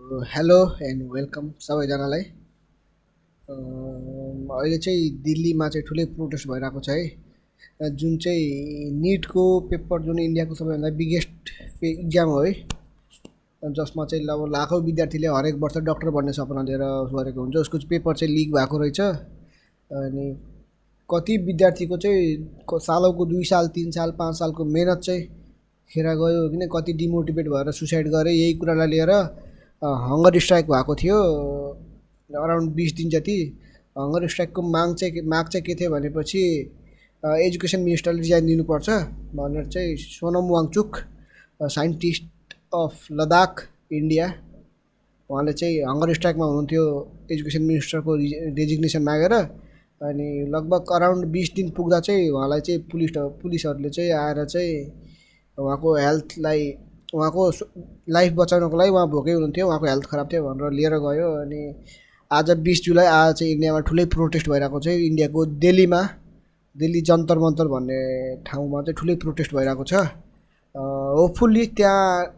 Hello and welcome सबैजनालाई। अहिले चाहिँ दिल्लीमा चाहिँ ठुलै प्रोटेस्ट भइरहेको छ है। जुन चाहिँ निटको पेपर जुन इन्डियाको सबैभन्दा बिगेस्ट इक्जाम हो है, जसमा चाहिँ अब लाखौँ विद्यार्थीले हरेक वर्ष डक्टर बन्ने सपना लिएर गरेको हुन्छ। उसको चाहिँ पेपर चाहिँ लिक भएको रहेछ। अनि कति विद्यार्थीको चाहिँ सालौँको 2 साल 3 साल 5 सालको मेहनत चाहिँ खेर गयो किन, कति डिमोटिभेट भएर सुसाइड गरे। यही कुरालाई लिएर हङ्गर स्ट्राइक भएको थियो अराउन्ड 20 दिन जति। हङ्गर स्ट्राइकको माग चाहिँ के थियो भनेपछि एजुकेसन मिनिस्टरले रिजाइन दिनुपर्छ भनेर चाहिँ Sonam Wangchuk, scientist of Ladakh India, उहाँले चाहिँ हङ्गर स्ट्राइकमा हुनुहुन्थ्यो एजुकेसन मिनिस्टरको रेजिग्नेसन मागेर। अनि लगभग अराउन्ड 20 दिन पुग्दा चाहिँ उहाँलाई चाहिँ पुलिसहरूले चाहिँ आएर चाहिँ उहाँको हेल्थलाई, उहाँको लाइफ बचाउनको लागि उहाँ भोकै हुनुहुन्थ्यो, उहाँको हेल्थ खराब थियो भनेर लिएर गयो। अनि आज 20 जुलाई आज चाहिँ इन्डियामा ठुलै प्रोटेस्ट भइरहेको छ। इन्डियाको दिल्लीमा, दिल्ली जन्तर मन्तर भन्ने ठाउँमा चाहिँ ठुलै प्रोटेस्ट भइरहेको छ। होपफुल्ली त्यहाँ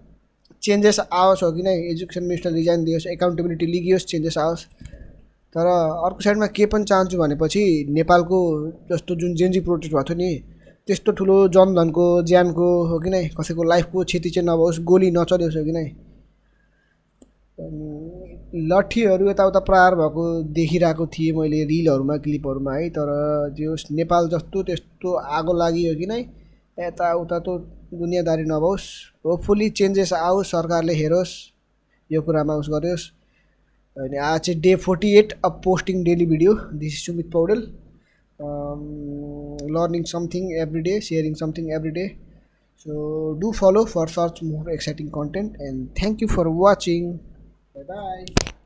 चेन्जेस आओस्, हो कि नै एजुकेसन मिनिस्टर रिजाइन दियोस्, एकाउन्टेबिलिटी लिगियोस्, चेन्जेस आओस्। तर अर्को साइडमा के पनि चाहन्छु भनेपछि नेपालको जस्तो जुन जेन्जी प्रोटेस्ट भएको थियो नि, त्यस्तो ठुलो जनधनको ज्यानको, हो कि नै कसैको लाइफको क्षति चाहिँ नभओस्, गोली नचलोस्, हो कि नै। लट्ठीहरू यताउता प्रहार भएको देखिरहेको थिएँ मैले रिलहरूमा, क्लिपहरूमा है। तर जो नेपाल जस्तो त्यस्तो आगो लागि, हो कि नै यताउता त दुनियाँदारी नभओस्। होपफुल्ली चेन्जेस आओस्, सरकारले हेरोस्, यो कुरामा उस गरोस्। अनि आज चाहिँ day 48 of posting daily video. This is Sumit Paudel, learning something every day, sharing something every day. So do follow for such more exciting content, and thank you for watching. Bye bye.